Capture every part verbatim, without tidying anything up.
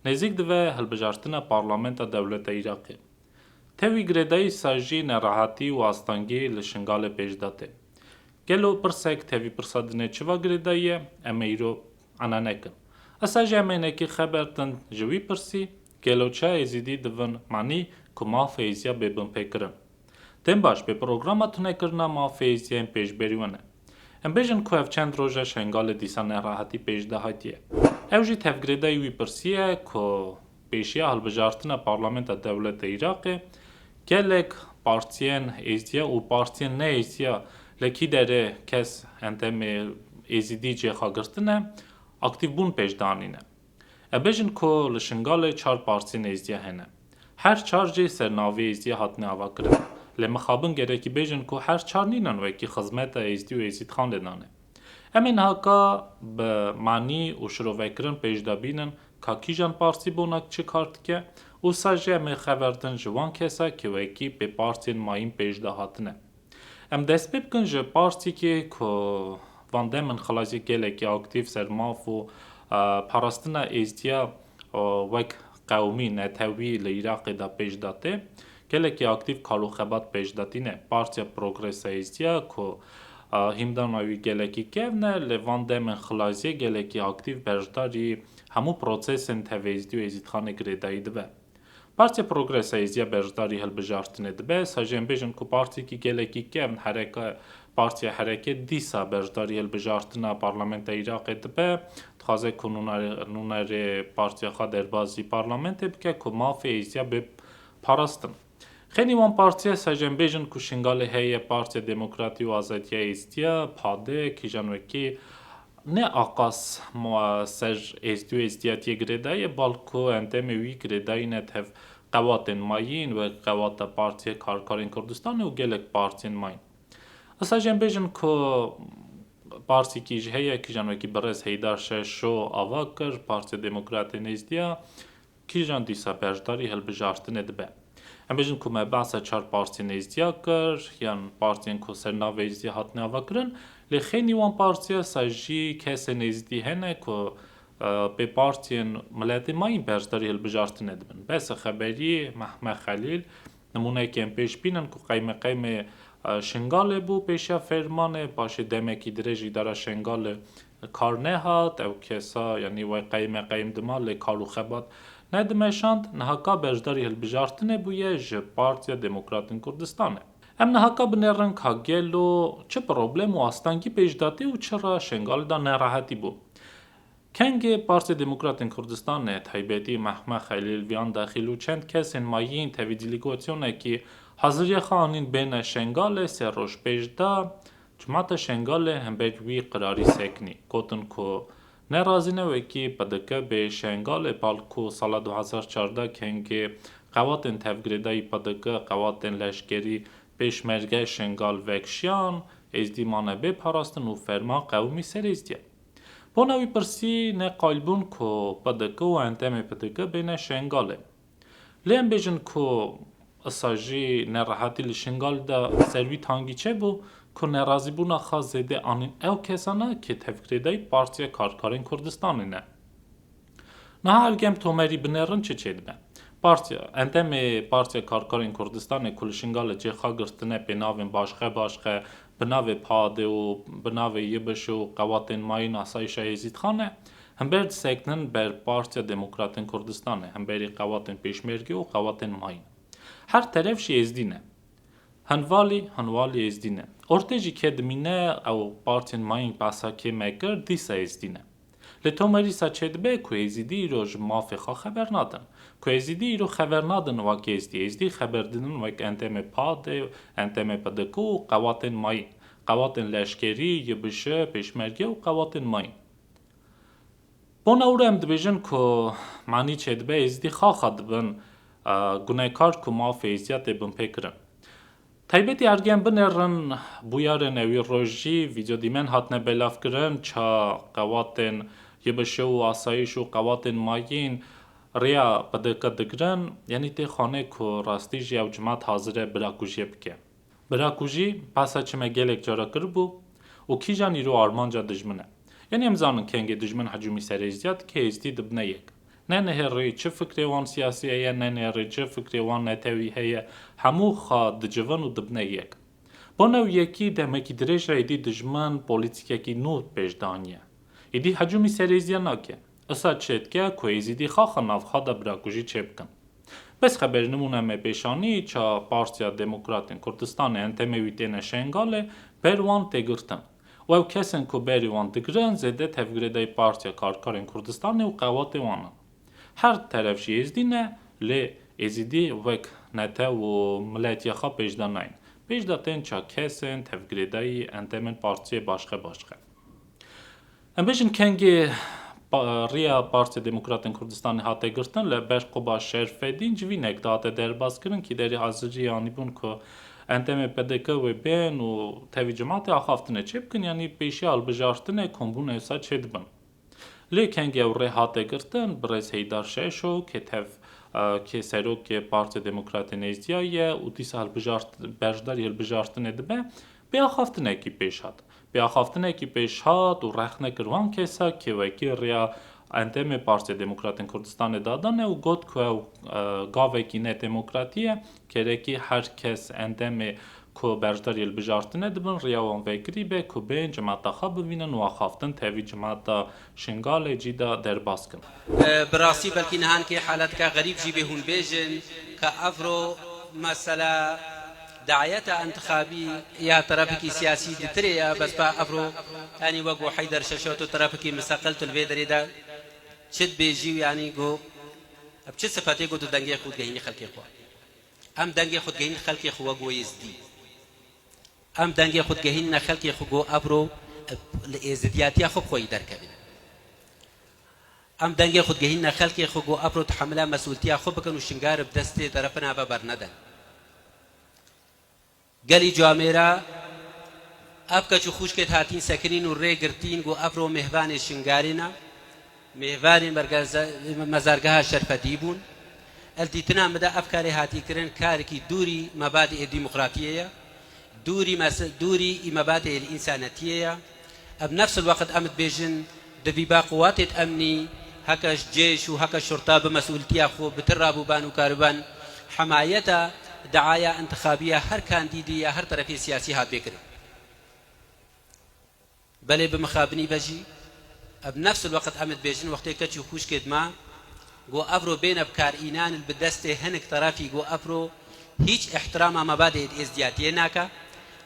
Nêzîk dibe hilbijartina parlamenta dewleta Iraqê. Tevî girêdayî sa jî nerehetî û astengî li Şingalê pêş de tê. Gelo pirsek tevî pirsa dinê çiva girêdayî ye, em ê îro ane nekin. Esa jî em ê hinekî xeber din ji wî pirsî, gelo çi Êzîdî dibin manî ku mafê Êzîdiya bê binpêkirin? Dem baş, bi programa tunekirina mafê Êzîdiya yên pêşberî we ne. Em bêjin ku ev çend roj e Şengalê dîsa nerehetî pêş de hatiye. Ew jî tevgirêdayî wî pirsî ye ku pêşiya hilbijartina parlamenta dewleta Iraqê gelek partiyên Êzîdiya û partiyên ne Êzîdiya li kî derê kes endamê Êzîdî cêxagirtine, aktîvbûn pêş de anîne. Em bêjin ku li Şingalê çar partiyên Êzîdiya hene. Her çar jî ser navê Êzîdiya hatine avakirin. Lê mixabin gerekî bêjin ku her çar nînin wekî xizmeta Êzîdî û Êzîdxan lê dane. Em ê nihaka bi manî û şirovekirin pêş de bînin ka kîjan partî bona çi kar dike û sa jî em ê xeber din ji wan kesa ku wekî bi partiyên mayîn pêş de hatine. Em dest pê bikin ji partîkê ku van demên xilaziyê gelekî aktîf ser maf û, e, parastina Êzdiya, e, wek qewmî, netewî li Iraqê de pêş de tê. Gelekî aktîf kar û xebat pêş de tîne. Partiya Progresa Êzdiya ku, e, hîndana wî gelekî kevn e, li van demên xilaziyê gelekî aktîf beşdarî hemû prosesên tev Êzdî û Êzîdxanê girêdayî dibe. Partiya Progresa Êzdiya beşdarî hilbijartinê dibe. Sa jî em bêjin ku partiyekî gelekî kevn hereka, Partiya Hereket dîsa beşdarî hilbijartina parlamenta Iraqê dibe. Dixwaze ku nûnerê, nûnerê partiya xwe derbazî parlamentê bike ku mafê Êzdiya bê parastin. Xênî wan partiya, sa jî em bêjin ku Şingalê heye Partiya Demokratî û Azadiya Êzdiya, PADê, kîjan wekî ne aqas ma-, ser Êzdî û Êzdiyatiyê girêdayî ye, balku endamê wî girêdayî ne tev qewatên mayîn, wek qewata Partiya Karkarên Kurdistanê û gelek partiyên mayîn. Esa jî em bêjin ku partîkî jî heye, kîjan wekî birêz Heydar Şeşo ava kir, Partiya Demokratên Êzdiya, kîjan dîsa beşdarî hilbijartinê dibe. Em bêjin ku me behsa çar partiyên Êzdiya kir, yan partiyên ku ser navê Êzdiya hatine avakirin, lê xênî wan partiya sa jî kesên Êzdî hene ku, e, pê partiyên miletê mayîn beşdarî hilbijartinê dibin. Bes e xeberî Mehmet Xelîl, nimûneyekê em pêş bînin ku qeymeqemê, e, Şingalê bû pêşiya fermanê, paşê demekî dirêj îdara Şingalê kar nehat, ew kesa, yanî wê qeymeqem dima lê kar û xebat nedimeşand, nihaka beşdarî hilbijartinê bûye ji Partiya Demokratên Kurdistanê. Em nihaka binêrin ka gelo çi problem û astengî pêş de tê û çira Şengalê de nerehetî bû. Kengê Partiya Demokratên Kurdistanê, taybetî Mehmet Xelîl, Viyan Dexîl û çend kesên mayîn tevî delegasyonekî haziriya xwe anîn bêne Şengalê sê roj pêş de, Cumata Şengalê hember wî qirarî sekinî. Gotin ku nerazî ne wekî P D K bê Şengalê, balku sala du hazar çardeh kengê qewatên tevgirêdayî P D K, qewatên leşkerî pêşmerge Şengal vekşiyan, Êzdî mane bê parastin û ferman qewimî ser Êzdiya. Bona wî pirsî ne qayil bûn ku P D K û endamê P D K bêne Şengalê. Lê em bêjin ku esa jî nerehetî li Şingal de ser wî tangî çêbû ku nerazîbûna xwe zêde anîn ew kesana ku tevgirêdayî Partiya Karkarên Kurdistanê ne. Niha ev gem tomerî binêrin çi çêdibe? Partiya, endamê Partiya Karkarên Kurdistanê ku li Şingalê cêxwe girtine pê navên başqe başqe, bi navê PADê û bi navê YBŞ û qewatên mayîn asayişa Êzîdxan e, hember disekinin ber Partiya Demokratên Kurdistanê, hemberî qewatên pêşmerge û qewatên mayîn. Her teref jî Êzdî ne. Hinvalî, hinvalî Êzdî ne. Ortê jî kê dimîne, ew partiyên mayîn behsa kê me kir, dîsa Êzdî ne. Lê tomerî sa çêdibe ku Êzîdî îro ji mafê xwe xeber nadin. Ku Êzîdî îro xeber nadin wek Êzdî. Êzdî xeber didin wek endamê PADê, endamê P D K û qewatên mayîn. Qewatên leşkerî, YBŞ, pêşmerge û qewatên mayîn. Bona wira em dibêjin ku manî çêdibe Êzîdî xaxa dibin, e, gunekar ku mafê Êzîdiya tê binpêkirin. Taybetî ergen binêrin bûyarên ewî rojî, vîdeo dîmen hatine belavkirin, ça qewatên YBŞ û asayîş û qewatên mayîn rêya P D K digirin, yanî tê xanê ku rastî jî ew cimat hazir e birakujiyê bike. Birakujî behsa çi me gelek cara kiribû û kîjan îro armanca dijmin e. Yanî em zanin kengê dijmin hicûmî ser Êzdiya dike, Êzdî dibine yek. Ne nihêrî çi fikrê wan siyasî heye, ne nihêrî çi fikrê wan netewî heye, hemû xwe dicivin û dibine yek. Bona ew yekî demekî dirêj re êdî dijmin polîtîkekî nû pêş daniye. Êdî hecûmî ser êziya nake. Isa çêdike ku êzîdî xaxa navxwe de birakujî çêbikin. Bes xeber nimûne me pêşanî ça Partiya Demokratên Kurdistanê entemê wî têne Şengalê ber wan tê girtin. Û ew kesên ku berî wan digirin zêde tevgirêdayî Partiya Karkerên Kurdistanê û qewatê wan in. Her teref jî êzdî ne, lê êzîdî wek netew û miletiya xwe pêş de nayên. Pêş de tên ça kesên tevgirêdayî entemên partiyê başqe başqe. Em bêjin kengê pa-, riya Partiya Demokratên Kurdistanê hate girtin, li ber Quba Şerfedîn civînek dihate derbas kirin, kî derî hazirî anîbûn ku endemê P D K wê bên û tevî cimatê axaftinê çêbikin, yanî pêşiya hilbijartinê kombûnê wisa çêdibin. Lê kengê ew rê hate girtin, birêz Heydar Şeşo, kê tev, e, kê serokê Partiya Demokratê Nêzdiya ye û dîsa hilbijart-, berjdarî hilbijartinê dibe, bê axaftinekî pêş hat. Bê axaftinekî pêş hat û rexne kir wan kesa kê wekî riya endemê Partiya Demokratên Kurdistanê dadane û got ku ew, e, gavekî nedemokratî ye, kerekî her kes endemê ku berjdarî hilbijartinê dibin, riya wan vekirî be ku bên cimata xwe bivînin û axaftin tevî cimata Şingalê cî de derbas kin. Bi rastî belkî niha hinkê haleteke xerîb jî bê hûn bêjin ka evro mesela dayeta intixabî ya terefekî siyasî ditirê ya, bes pa evro, yanî wek ku Heyder Şeşo tu terefekî misteqil tu li vê derê de çi dibêjî û yanî ku bi çi sifetê ku tu dengê xwe digehînî xelkê xwe? Em dengê xwe digehînin xelkê xwe wek êzdî. Em dengê xwe digehînine xelkê xwe ku evro li êzidiyatiya xwe bi xweyî derkevin. Em dengê xwe digehînine xelkê xwe ku evro tehemila mesûltiya xwe bikin û Şingar bi destê terefina ve bernedin. Gelî camêra ev keç û xwişkêt hatîn sekinîn û rê girtîn ku evro mêhvanê Şingarê ne, mêhvanê mergeze-, mezargeha Şerfedî bûn. El dîtina min de ev karê hatî kirin karekî dûrî mebadî ê demokratiyê ye, dûrî mes-, dûrî î mebadî ê însanetiyê ye. Ev nefs el weqt em dibêjin, divî ba quwatêt emnî, heke ji cêş û heke şurta bi mesûltiya xwe bi tirab û ban û kariban hemayeta diaya intixabiya her kandîdî ya her terefê siyasî hat bê kirin. Belê bi mixabinî ve jî, ev nefs el weqt em dibêjin wextê keç û xwişkêt ma, go evro bêne bi kar înan li bi destê hinek terefî go evro hîç îhtirama mebadê êzdiyatiyê nake,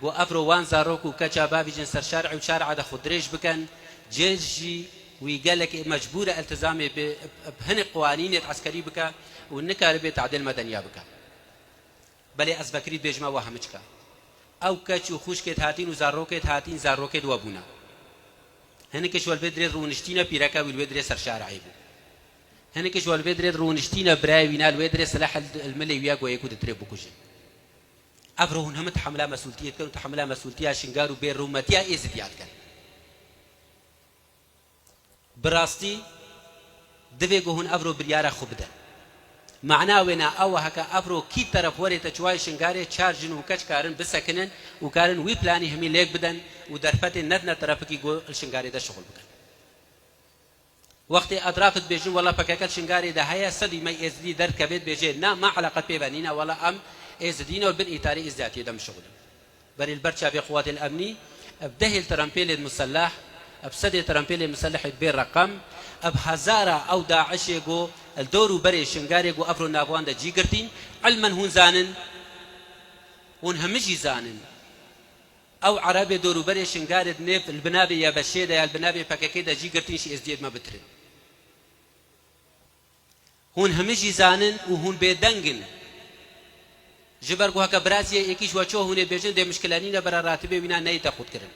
go evro wan zarok û keça bavîjin ser şarê û şarê de xwe dirêj bikin, cêl jî wî gelek ê mecbûr e iltizamê bi, bi hinek qwanînêt eskerî bike û nikare bê tadêl medeniya bike. Belê ez vekirî dibêjime we hemiçka. Ew keç û xwişkêt hatîn û zarokêt hatîn zarokêt we bûne. Hinek ji we li vê dirê rûniştîne pîreka wî li wê dirê ser şarê bû. Hinek ji we li vê dirê rûniştîne birayê wî ne li wê dirê silah li, li milê wî ya goyê ku ditirê bikujin. Ev ro hûn hemî tehemila mesûltiyê dikin û tehemila mesûltiya Şingar û bê rûmetiya Êzidiya dikin. Bi rastî divê ku hûn evro biryara xwe bidin. Mana wê ne ew e heke evro kî teref werê te çiwayê Şingarê çar jin û keç karin bisekinin û karin wî planî hemî lêk bidin û derfetê nedine terefekî ku li Şingarê de şixul bikin. Wextê etraf dibêjin wela P K K li Şingarê de heye, sedî me Êzidî derdikevê dibêjê na me eleqet pê ve nîne, wela em Êzidî ne û bin îtarê Êzidiyatiyê de mişixulin. Berî li ber çavê quwatên emnî, ev dehê li terempêlê miseleh, ev sedê terempêlê miselehê bê reqem, ev hezara ew DAIŞê ku li dor û berê Şingarê ku evro nav wan de cî girtîn, ilmen hûn zanin, hûn hemî jî zanin. Ew Erebê dor û berê Şingarê di nêv, li binavê Y B Ş'ê de ya li binavê P K K de cî girtîn jî êzdiyê me bitirin. Hûn hemî jî zanin û hûn bêdeng in. Ji ber ku heke biraziyê êkî ji we ço hûn ê bêjin dê mişkile nîne bera ratibê wîna neyê te qutkirin.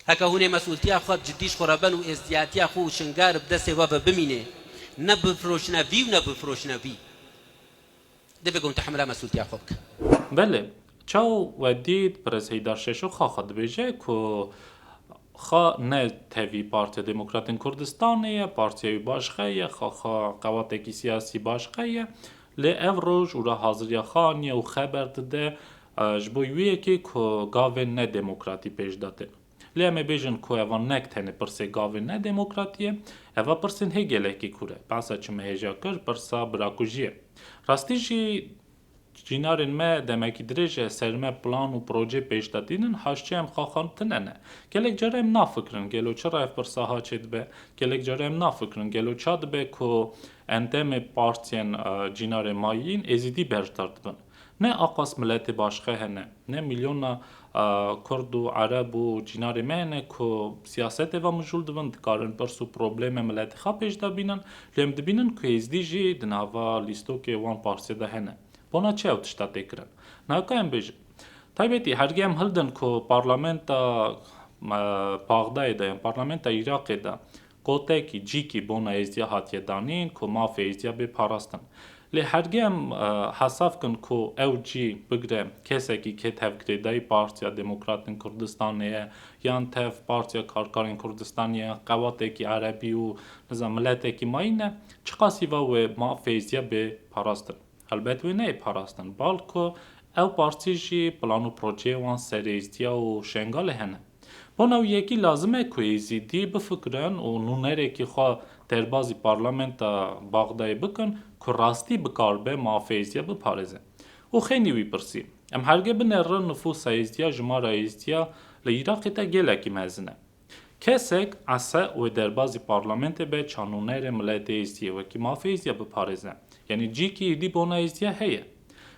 Heke hûn ê mesûltiya xwe bi cidî ji xwe re ben û êzdiyatiya xwe û Şingar bi destê we ve bimîne, ne bifiroşine vî û ne bifiroşine vî. Divê ku hûn tehemila mesûltiya xwe bikin. Belê, çaw we dît, Birêz Heydar Şeşo xaxa dibêje ku xa ne tevî Partiya Demokratên Kurdistanê ye, partiya wî başqe ye, xaxa qewatekî siyasî başqe ye. Lê ev roj û ra haziriya xa aniye û xeber dide, e, ji bo wî yekê ku gavên nedemokratî pêş de tên. Lê em ê bêjin ku eva nek tenê pirsê gavê ne demokratî ye, eva pirsên hê gelekî kûr e. Behsa çi me hêja kir, pirsa birakujiyê. Rastî jî cînarên me demekî dirêj e ser me plan û proje pêş de tînin, haşçê em xaxan tune ne. Gelek care em nafikirin, gelo çi re ev pirsa ha çêdibe? Gelek care em nafikirin, gelo ça dibe ku endamê partiyên, e, cînarê mayîn êzidî beşdar dibin? Ne aqas miletê başqe hene, ne milyona, e, Kurd û Ereb û cînarê me hene ku siyasetê ve mijûl dibin, dikarin pirs û problemê miletê xwe pêş de bînin, lê em dibînin ku êzdî jî di nava lîstokê wan partiyê de hene. Bona çi ew tişta tê kirin? Naka em bêjin. Taybetî hergê em hildin ku parlamenta, e, Paxdayê de yan parlamenta Iraqê de kotekî, cîkî bona êzdiya hatiye danîn ku mafê êzdiya bê parastin. Lê hergê em, e, hesab kin ku ew cî bigre kesekî kê tevgirêdayî Partiya Demokratên Kurdistanê ye, yan tev Partiya Karkarên Kurdistanê ye, qewatekî erebî û nizam miletekî mayî ne, çiqasî va wê mafê êzdiya bê parastin? Helbet wê neyê parastin, balku ew partî jî plan û projeyê wan ser êzdiya û Şengalê hene. Bona wî yekî lazim e ku êzidî bifikirin û nûnerekî xwe derbazî parlamenta Baxdayê bikin ku rastî bikaribe mafê êzdiya biparêze. Û xeynî wî pirsî. Em hergê binêrin nifûsa êzdiya, jimara êzdiya li Iraqê te gelekî mezin e. Kesek ese wê derbazî parlamentê be, ça nûnerê miletê êzdiye wekî mafê êzdiya biparêze. Yanî cîkî êdî bona êzdiya heye.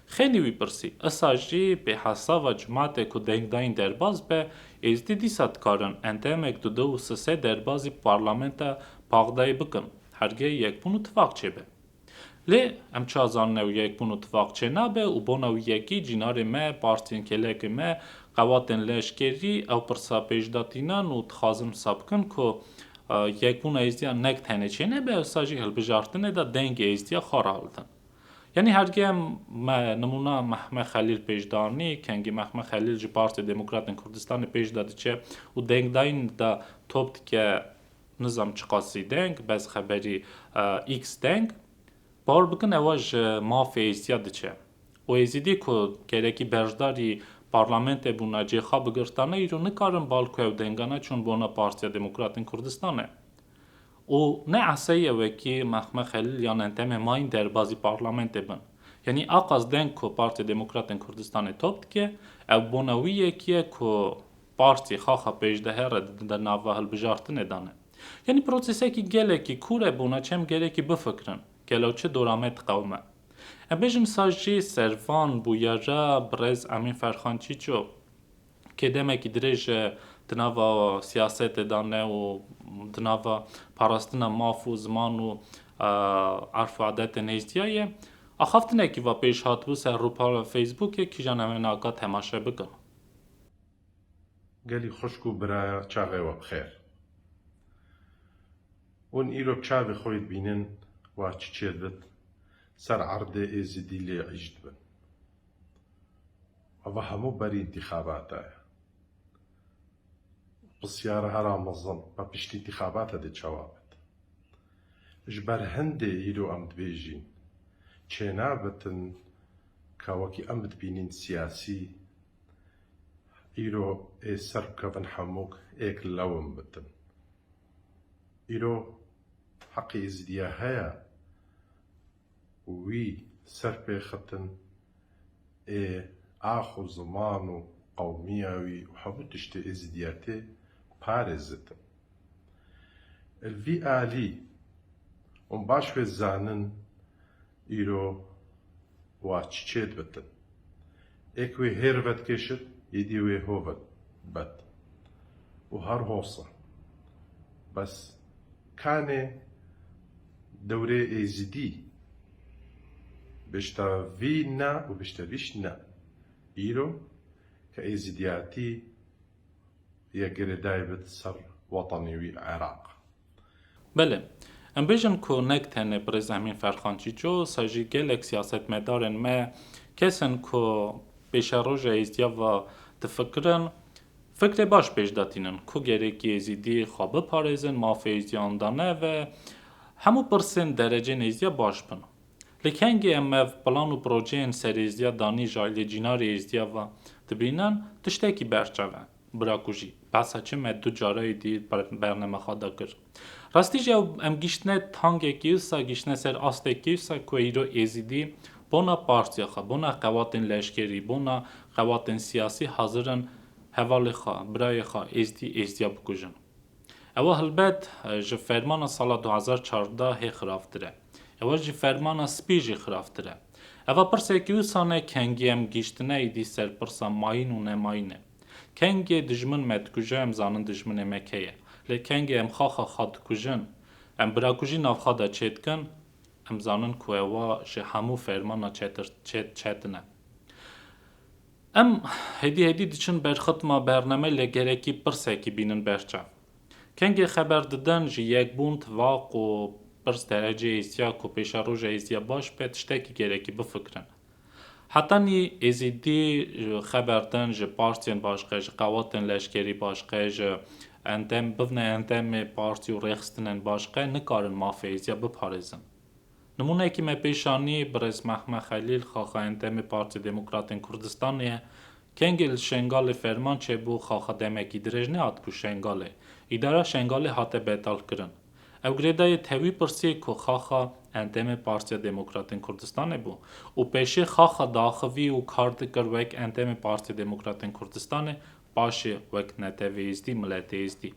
Xeynî wî pirsî, isa jî bê hesava cimatê ku dengdayîn derbaz be, êzdî dîsa dikarin endemek du du û sisê derbazî parlamenta Paxdayê bikin. Hergê yekbûn û tifaq çêbe. Lê em ça zanin ew yekbûn û tifaq çênabe û bona wî yekî cînarê me, partiyên kêlekê me, qewatên leşkerî ew pirsa pêş de tînin û dixwazin wisa bikin ku, e, yekbûna êzdiya nek tenê çênebe, wisa jî hilbijartinê de dengê êzdiya xwe rahildin. Yanî hergê em me nimûna Mehmet Xelîl pêş danî, kengî Mehmet Xelîl ji Partiya Demokratên Kurdistanê pêş de diçe û dengdayîn de top dike, nizam çiqasî deng, bes xeberî, e, X deng. Bawer bikin ewa ji mafê êzdiya diçe. Û êzidî ku gerekî beşdarî parlamentê bûna cêxa bigirtane îro nikarin balku ew dengana çûn bona Partiya Demokratên Kurdistanê. Û ne eseye wekî Mehmet Xelîl yan entemê mayîn derbazî parlamentê bin. Yanî aqas deng ku Partiya Demokratên Kurdistanê top dike, ew bona wî yekî ye ku partî xaxa pêşdehe re di, di nava hilbijartinê de ne. Yanî prosesekî gelekî kûr e, bona çem gerekî bifikirin. Gelo çi dora me diqewime? Em bêjin sa jî servan bûyera birêz Emîn Ferxan Çîço, kê demekî dirêj e di nava siyasetê de ne û di nava parastina maf û ziman û, e, erf û adetên êzdiya ye. Axaftinekî va pêş hatibû ser rûpela Facebookê, kîjan em ê naka temaşe bikin. Gelî xwişk û biraya, çaxê we bi xêr. Hûn îro bi çavê xwe dibînin wa çi çêdibit, ser erdê êzidî lê îş dibin. Eva hemû berî întîxabata ye. Pisyara hera mezin, me piştî întîxabata dê çawa bit? Ji ber hindê îro em dibêjin, çênabitin ka wekî em dibînin siyasî, îro ê ser bikevin hemûk êk lewim bitin. Îro heqê êzidiya heye û wî ser pê xitin ê ax û ziman û qewmiya wî û hemû tiştê êzidiyatê parêzitin. Li vî alî hûn baş wê zanin îro wa çi çêdibitin. Êk wê hêr vedikêşit, êdî wê ho vet-, bet. Û her hosa. Bes kanê dewrê êzidî bişta vî ne û bişta vîş ne. Îro ke êzidiyatî ye girêdayî bit ser wetanê wî Iraq. Belê. Em bêjin ku nek tenê birêz Emîn Ferxan Çîço, sa jî gelek siyasetmedarên me, kesên ku pêşeroja êzdiya ve difikirin, fikrê baş pêş de tînin ku gerekî êzidî xwe biparêzin, mafê êzdiyan de neve, hemû pirsên derecên êzdiya baş bin. Lê kengê em ev plan û projeyên ser êzdiya danî ji aliyê cînarê êzdiya ve dibînin, tiştekî berçav e. Bira ku jî behsa çi me du cara êdî ber-, berneme xwe de kir. Rastî jî ew em giştine tangekî wisa, giştine ser astekî wisa ku îro êzîdî bona partiya xwe, bona qewatên leşkerî, bona qewatên siyasî hazir in hevalê xwe, birayê xwe êzdî, êzdiya bikujin. Ewa hilbet, e, ji fermana sala du hezar çardeh hê xiraftir e. Ewa ji fermana spî jî xiraftir e. Eva pirsekî wisa ne kengî em giştine êdî ser pirsa mayîn û nemayîn e. Kengê dijmin me dikuje, em zanin dijminê me kê ye. Lê kengê em xaxa xwe dikujin, em birakujî nav xwe de çêdikin, em zanin ku ewa ji hemû fermana çetir-, çet-, çetin e. Em hêdî hêdî diçin ber xitma berneme lê gerekî pirsekî bînin ber çav. Kengê xeber didin ji yekbûn, tifaq û pirs derecê êzdiya ku pêşeroja êzdiya baş be tiştekî gerekî bifikirin. Hetanî êzîdî xeber din ji partiyên başqe, ji qewatên leşkerî başqe, ji entem-, bivne entemê partî û rêxistinên başqe nikarin mafê êzdiya biparêzin. Nimûnekî me pêş anî, birêz Mehmet Xelîl, xaxa entemê Partiya Demokratên Kurdistanê ye. Kengê li Şengalê ferman çêbû, xaxa demekî dirêj nehatibû Şengalê. Îdara Şengalê hate betalkirin. Ew girêdayê tevî pirsî ku xaxa entemê Partiya Demokratên Kurdistanê bû û pêşê xaxa daxivî û kar dikir wek entemê Partiya Demokratên Kurdistanê, paşê wek netewê êzdî, miletê êzdî.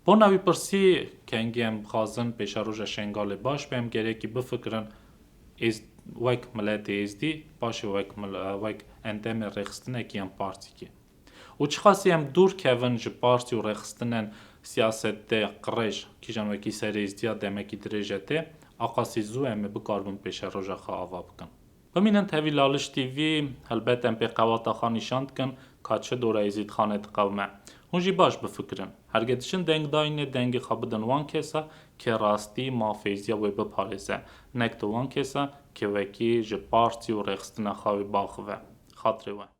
Bona wî pirsî, kengî em bixwazin pêşeroja Şengalê baş be, em gerekî bifikirin êz-, wek miletê êzdî, paşê wek mil-, wek endemê rêxistinekî yan partîkî. Û çiqasî em dûr kevin ji partî û rêxistinên siyasetê qirêj, kîjan wekî serê êzdiya demekî dirêj e tê, aqasî zû em ê bikaribin pêşeroja xwe ava bikin. Bimînin tevî Laliş T V, helbet em pê qewata xwe nîşan dikin ka çi dora Êzîd Xanê diqewime. Hûn jî baş bifikirin. Herge diçin dengdayînê dengê xwe bidin wan kesa kê rastî mafê Êzdiya wê biparêze, nek di wan kesa kê wekî ji partî û rêxistina xwe wê biaxive. Xatirê we.